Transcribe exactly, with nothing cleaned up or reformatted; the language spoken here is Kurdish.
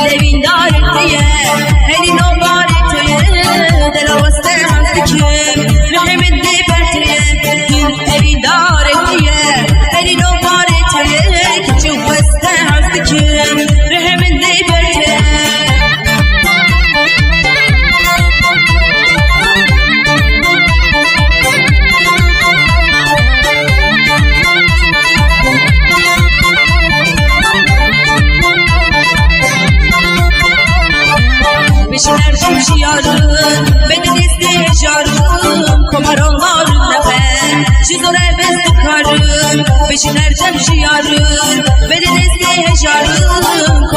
Lewîndarê te ye, herî nobarê te ye, dela weste haz dikim, rihê min dê ber te ye. Lewîndarê te ye, herî nobarê te ye, kiçik weste haz dikim, rihê min dê ber te ye. Bişinerdim şiyarim, beni desteğe jarım, komaron varım nefes, şizore bes tukarım. Bişinerdim şiyarim, beni desteğe jarım,